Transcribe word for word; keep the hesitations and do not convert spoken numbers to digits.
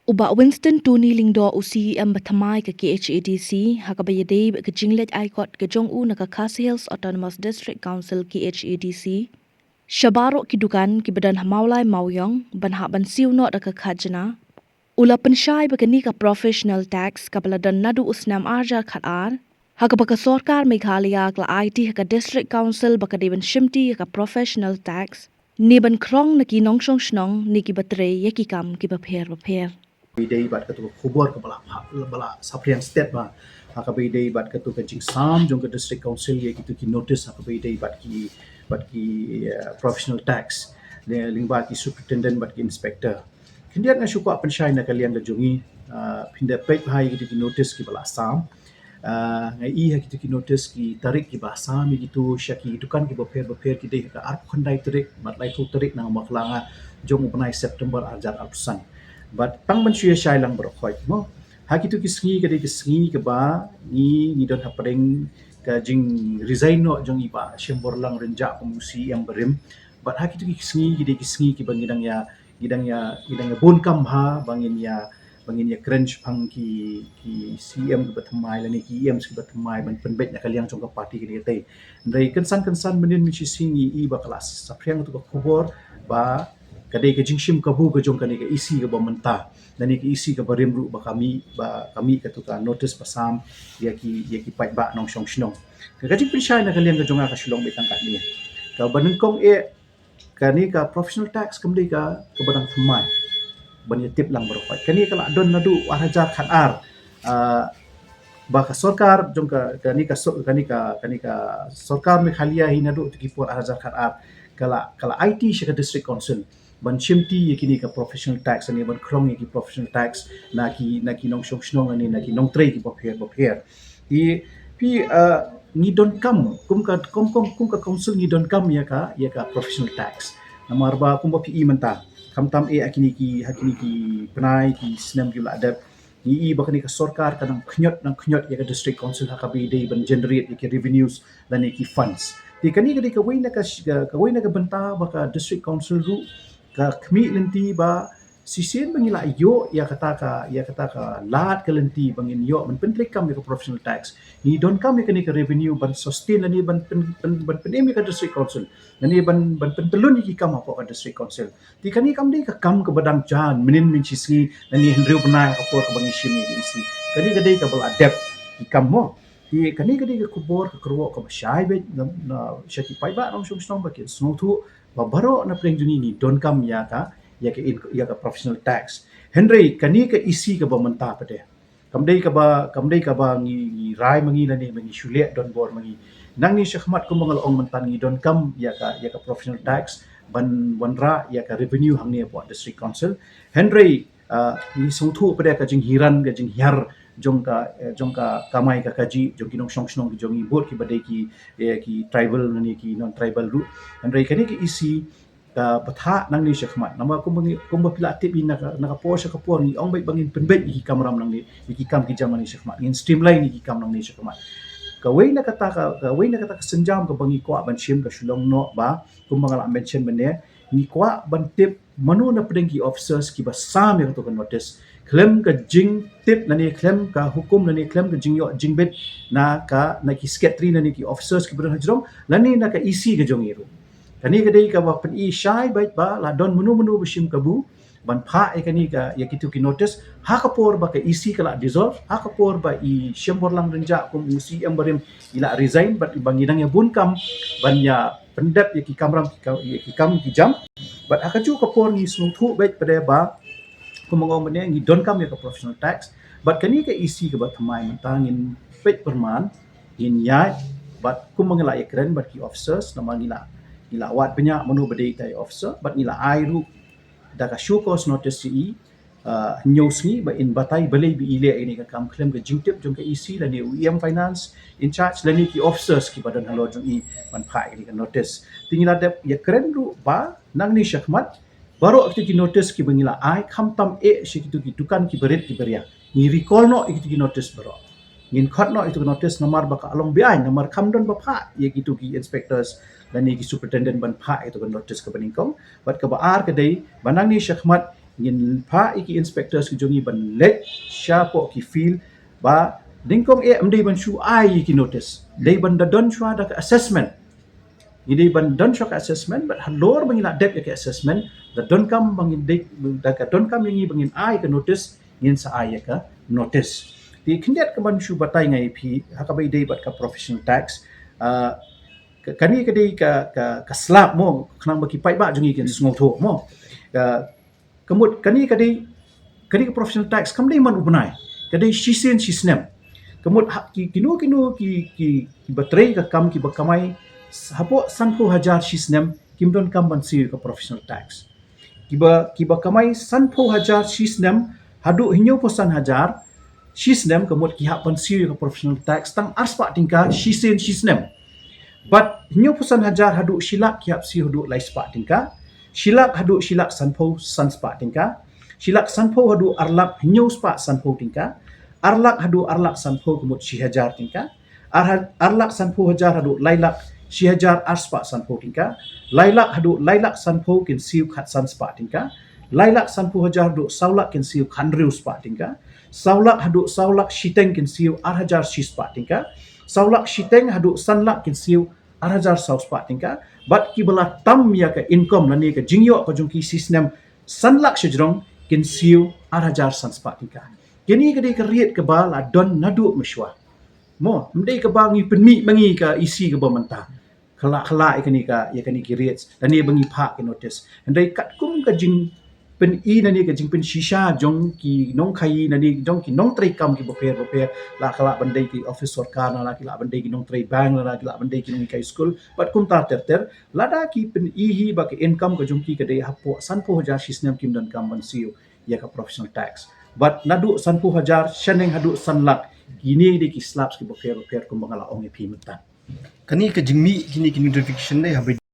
U Bah Winston Tony Lyngdoh, u C E M ba thymmai ka K H A D C, ha kaba ïadei bad ka jingleit ai kot ka jong u na ka Khasi Hills Autonomous District Council, K H A D C, sha baroh ki dukan kiba don ha Mawlai Mawiong ban hap ban siew noh da ka khajna, u la pynshai ba kane ka professional tax kaba la don naduh u snem ar hajar khat ar, ha kaba ka sorkar Meghalaya ka la aiti ha ka District Council ba ka dei ban shimti ïa ka professional tax, ne ban khrong na ki nongshong shnong ne kiba trei ïa ki kam kiba pher bapher. Ba ïadei bad katu ka khubor kaba la pha-, ba la saphriang stet ba, ha kaba ïadei bad katu ka jingsam jong ka District Council ïa kitu ki notice ha kaba ïadei bad ki, bad ki, eh, professional tax, lyngba ki superintendent bad ki inspector. Khyndiat nga shu kwah pynshai na ka liang ka jong ngi, ah, phin da peit bha ïa kitu ki notice kiba la sam. Ah, nga i ha kitu ki notice ki tarik kiba sam ïa kitu sha ki dukan kiba pher bapher ki dei ha ka arphew khyndai tarik bad laiphew tarik na ka Maklang jong u bnai September ar hajar arphew san. Bad tang ban shu ïa shai lang baroh khoit mo. Ha kitu ki sngi ka dei ki sngi kaba ngi, ngi don hapdeng ka jingresign noh jong i Bah Shemborlang Rynjah kum u C E M barim. Bad ha kitu ki sngi ki dei ki sngi kiba ngi dang ïa, ngi dang ïa, ngi dang ïa bun kam ha ba ngin ïa, ba ngin ïa kren shaphang ki, ki C E M kiba thymmai lane ki E M kiba thymmai ban pynbeit na ka liang jong ka party kane katei. Hynrei kynsan kynsan mynnin mynshisngi ngi i ba ka la saphriang tu ka khubor ba ka dei ka jingshim kabu ka jong kane ka E C kaba mynta, lane ka E C kaba rim ruh ba ka mih, ba ka mih katu ka notice ba sam ïa ki, ïa ki paidbah nongshong shnong. Ka jingpynshai na ka liang ka jong nga ka shu long beit tang katne. Kaba nyngkong eh, kane ka professional tax kam dei ka, kaba dang thymmai. Ban ïa tip lang baroh khoit. Kane ka la don naduh ar hajar khat ar. Ah, ba ka sorkar jong ka, kane ka so-, kane ka, kane ka sorkar Meghalaya hi naduh tu ki por ar hajar khat ar ka la, ka la aiti sha ka District Council ban shimti ïa kine ka professional tax ne ban khrong ïa ki professional tax na ki, na ki nongshong shnong ne na ki nongtrei kiba pher bapher. Te phi, ah, ngi donkam kum ka, kum, kum, kum ka council ngi donkam ïa ka, ïa ka professional tax. Namar ba kumba phi i mynta, khamtam eh ha kine ki, ha kine ki bnai ki snem ki la dep, ngi i ba kane ka sorkar ka nang khñiot, nang khñiot ïa ka District Council ha kaba ïadei ban generate ïa ki revenues lane ki funds. Te kane ka dei kawei na ka, kawei na ka bynta ba ka District Council ruh ka khmih lynti ba shisien ba ngi la ïoh ïa kata ka, ïa kata ka lad ka lynti ba ngin ïoh ban pyntreikam ïa ka professional tax, ngi donkam ïa kane ka revenue ban sustain lane ban pyn, pyn, ban pynim ïa ka District Council lane ban, ban pyntyllun ïa ki kam hapoh ka District Council. Te kane kam dei ka kam kaba dang jan mynnin mynshisngi lane hynriew bnai ha ka por kaba ngi shim ïa ka E C. Kane ka dei kaba la dep ki kam mo. Te kane ka dei ka khubor ka kyrwoh kaba shai beit na, na sha ki paidbah nongshong shnong ba kin sngewthuh ba baroh na pdeng jong ngi ngi donkam ïa ka, ïa ka in-, ïa ka professional tax. Hynrei kane ka E C kaba mynta pat de, kam dei kaba, kam dei kaba ngi, ngi rai ma ngi lane ma ngi shu leh donbor ma ngi. Nangne shakhmat kumba nga la ong mynta ngi donkam ïa ka, ïa ka professional tax ban wanrah ïa ka revenue hangne hapoh District Council. Hynrei, ah, ngi sngewthuh pat de ka jinghiran ka jinghiar jong ka, eh, jong ka kamai ka kajih jong ki nongshong shnong ki jong ngi bad kiba dei ki, eh, ki tribal lane ki non tribal ruh. Hynrei kane ka E C ka bthah nangne shakhmat. Namar kumba ngi, kumba phi la tip hi na ka, na ka por sha ka por ngi ong beit ba ngin pynbeit ïa ki kamram nangne, ïa ki kam ki jam nangne shakhmat. Ngin streamline ïa ki kam nangne shakhmat. Kawei na kata ka, kawei na kata ka sienjam kaba ngi kwah ban shim ka shu long noh ba kumba nga la mention mynne, ngi kwah ban tip mano na pdeng ki officers kiba sam ïa kato ka notice. Khlem ka jingtip lane khlem ka hukum lane khlem ka jingïoh jingbit na ka, na ki secretary lane ki officers kiba don hajrong lane na ka E C ka jong ngi ruh. Kane ka dei kaba pyni shai beit ba la don mano mano ba shim kabu ban phah ïa kane ka, ïa kitu ki notice ha ka por ba ka E C ka la dissolve, ha ka por ba i Shemborlang Rynjah kum u C E M barim i la resign bad ba ngi dang ïa bun kam ban ïa pyndep ïa ki kamram ki ka-, ïa ki kam ki jam. Bad ha kajuh ka por ngi sngewthuh beit pat de ba kumba nga ong mynne ngi donkam ïa ka professional tax. Bad kane ka E C kaba thymmai mynta ngin peit pyrman, ngin ïaid bad kumba ngi la ïakren bad ki officers namar ngi la, ngi la wad bniah mano ba dei ïa i officer bad ngi la ai ruh da ka show cause notice ïa i, ah, hynñiew sngi ba in batai balei ba i leh ïa kane ka kam khlem ka jingtip jong ka E C lane u E M finance in charge lane ki officers kiba don halor jong i ban phah ïa kane ka notice. Te ngi la dep ïakren ruh ba nangne shakhmat baroh kitu ki notice kiba ngi la ai khamtam eh sha kitu ki dukan kiba rit kiba ria. Ngi recall noh ïa kitu ki notice baroh. Ngin khot noh ïa kitu ki notice namar ba ka long beaiñ namar kam don ba phah ïa kitu ki inspectors lane ki superintendent ban phah ïa kitu ki notice kaba nyngkong. Bad kaba ar ka dei ba nangne shakhmat Ngin phah ïa ki inspectors ki jong ngi ban leit shapoh ki field ba nyngkong eh ym dei ban shu ai ïa ki notice. Dei ban da don shuwa da ka assessment. Ngi dei ban don shuwa ka assessment, bad halor ba ngi la dep ïa ka assessment, da donkam ba ngin dei, da ka donkam ïa ngi ba ngin ai ka notice, ngin sa ai ïa ka notice. Te khyndiat ka ban shu batai nga ïa phi ha kaba ïadei bad ka professional tax. Ah, ka, kane ka dei ka, ka, ka slap mo, khnang ba ki paidbah jong ngi kin sngewthuh mo. Ka, ka mut kane ka dei, kane ka professional tax kam dei man u bnai. Ka dei shisien shisnem. Ka mut ha, ki, kino kino ki, ki, kiba trei ka kam, kiba kamai s-, hapoh sanphew hajar shisnem, kim donkam ban siew ïa ka professional tax. Kiba, kiba kamai sanphew hajar shisnem haduh hynñiewphew san hajar shisnem, ka mut ki hap ban siew ïa ka professional tax tang arspah tyngka shisien shisnem. Bad hynñiewphew san hajar haduh shilak ki hap siew haduh laispah tyngka. Shilak haduh shilak sanphew, sanspah tyngka. Shilak sanphew haduh arlak, hynñiewspah sanphew tyngka. Arlak haduh arlak sanphew, ka mut shi hajar tyngka. Ar ha-, arlak sanphew hajar haduh lailak, shi hajar arspah sanphew tyngka. Lailak haduh lailak sanphew kin siew khatsanspah tyngka. Lailak sanphew hajar haduh sawlak kin siew khathynriewspah tyngka. Sawlak haduh sawlak shiteng kin siew ar hajar shispah tyngka. Sawlak shiteng haduh sanlak kin siew ar hajar sawspah tyngka. Bad kiba la tam ïa ka income lane ka jingïoh ka jong ki shisnem sanlak shajrong kin siew ar hajar sanspah tyngka. Kane ka dei ka rate kaba la don naduh mynshuwa. Mo, ym dei kaba ngi pynmih ma ngi ka E C kaba mynta. Ka la, ka la ïa kane ka, ïa kane ki rates, lane ba ngi phah ki notice. Hynrei katkum ka jingpyni lane ka jingpynshisha jong ki nongkhaïi lane jong ki nongtrei kam kiba pher bapher, la ka lah ban dei ki office sorkar, la ki lah ban dei ki nongtrei bank, la ki lah ban dei ki nonghikai skul, bad kumta ter ter, lada ki pyni hi ba ka income ka jong ki ka dei hapoh sanphew hajar shisnem, kim donkam ban siew ïa ka professional tax. Bad naduh sanphew hajar shaneng haduh sanlak, kine dei ki slabs kiba pher bapher kumba nga la ong ïa phi mynta. Kane ka jingmih kine ki notification dei haba